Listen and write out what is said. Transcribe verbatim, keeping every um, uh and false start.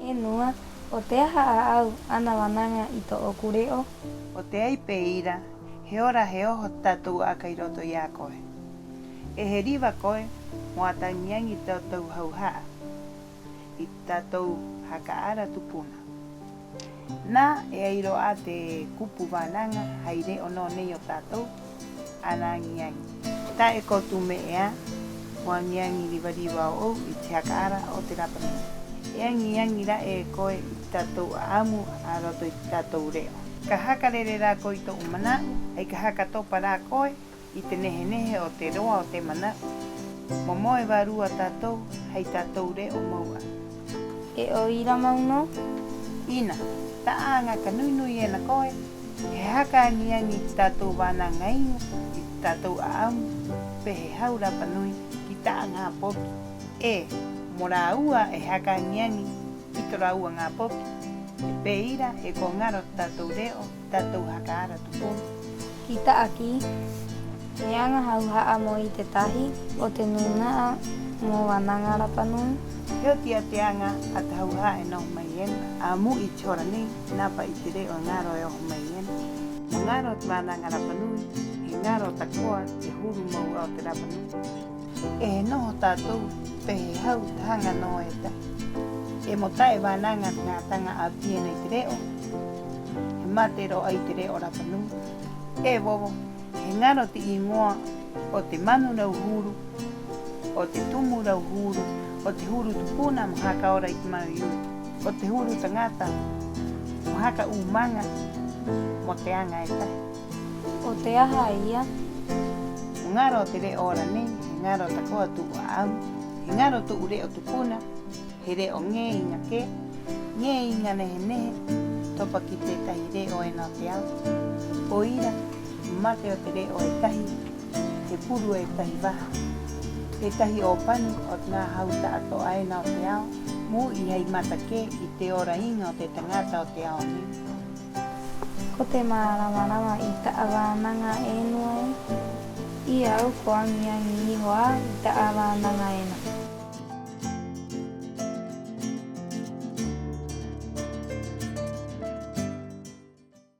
E nua, ¿'o te aha 'ā'au ana vānaŋa i tō'oku re'o? 'O te ai pē ira, he ora he oho te tātou aka 'i roto i a koe. 'E he riva koe mo 'ata aŋi-aŋi i te tātou hauha'a, i te tātou haka ara tupuna. Nā, e ai rō 'ā te kupu vānaŋa hai re'o nō nei o tātou, ana aŋi-aŋi. Ta'e ko tū me'e 'ā mo aŋi-aŋi riva-riva ō'ou i te haka ara o te rapa nui. E aŋi-aŋi ra'e e koe i te tātou 'a'amu a roto i te tātou re'o. Ka haka rere rā koe i to'u mana'u, 'ai ka haka topa rā koe i te nehe-nehe o te roa o te mana'u mo moe vārua tātou hai tātou re'o mau 'ā. 'E 'o ira mau nō. 'Ina, ta'a aŋa ka nui-nui ena koe, he haka aŋi-aŋi i te tātou vānaŋa iŋa, i te tātou 'a'amu, pē he hau rapa nui ki ta'a ŋā poki. 'E mo rāua e haka aŋi-aŋi i tō rāua ŋā poki. 'E pē ira e ko ŋaro te tātou re'o, te tātou haka ara tupuna. Ki ta'a kī, he aŋa hauha'a mo 'ite tahi, 'o te nūna'a mo vānaŋa rapa nui. He oti 'ā te aŋa a te hauha'a e noho mai ena, 'a mu'i i te hora nei, nā pa'i te re'o e ŋaro e oho mai ena. Mo ŋaro te vānaŋa rapa nui, he ŋaro tako'a te huru mau 'ā o te rapa nui. 'E he noho tātou pē he hau tahaŋa nō e tahi. 'E mo ta'e vānaŋa te ŋā taŋa 'āpī ena i te re'o, he mate rō 'ai te re'o rapa nui. E vovo, he ŋaro te 'īŋoa o te manu rauhuru, o te tumu rauhuru, o te huru tupuna mo haka ora i te māui-ui, o te huru taŋata mo haka 'ūmaŋa mo te aŋa e tahi. ¿'O te aha ia? Mo ŋaro o te re'o ora nei, he ŋaro tako'a tu'u 'a'amu, he ŋaro tu'u re'o tupuna, he re'o ŋē iŋa kē, ŋē iŋa nehe-nehe, topa ki tētahi re'o ena o te ao. 'O ira, mo mate o te re'o e tahi, he puru e tahi vaha, e tahi 'ōpani o te ŋā hau ta'ato'a ena o te ao, mo u'i hai mata kē i te ora iŋa o te taŋata o te ao nei. Ko te māramarama i ta'a vānaŋa e nua ē. 'Ī a au ko aŋi-aŋi iho 'ā i ta'a vānaŋa ena.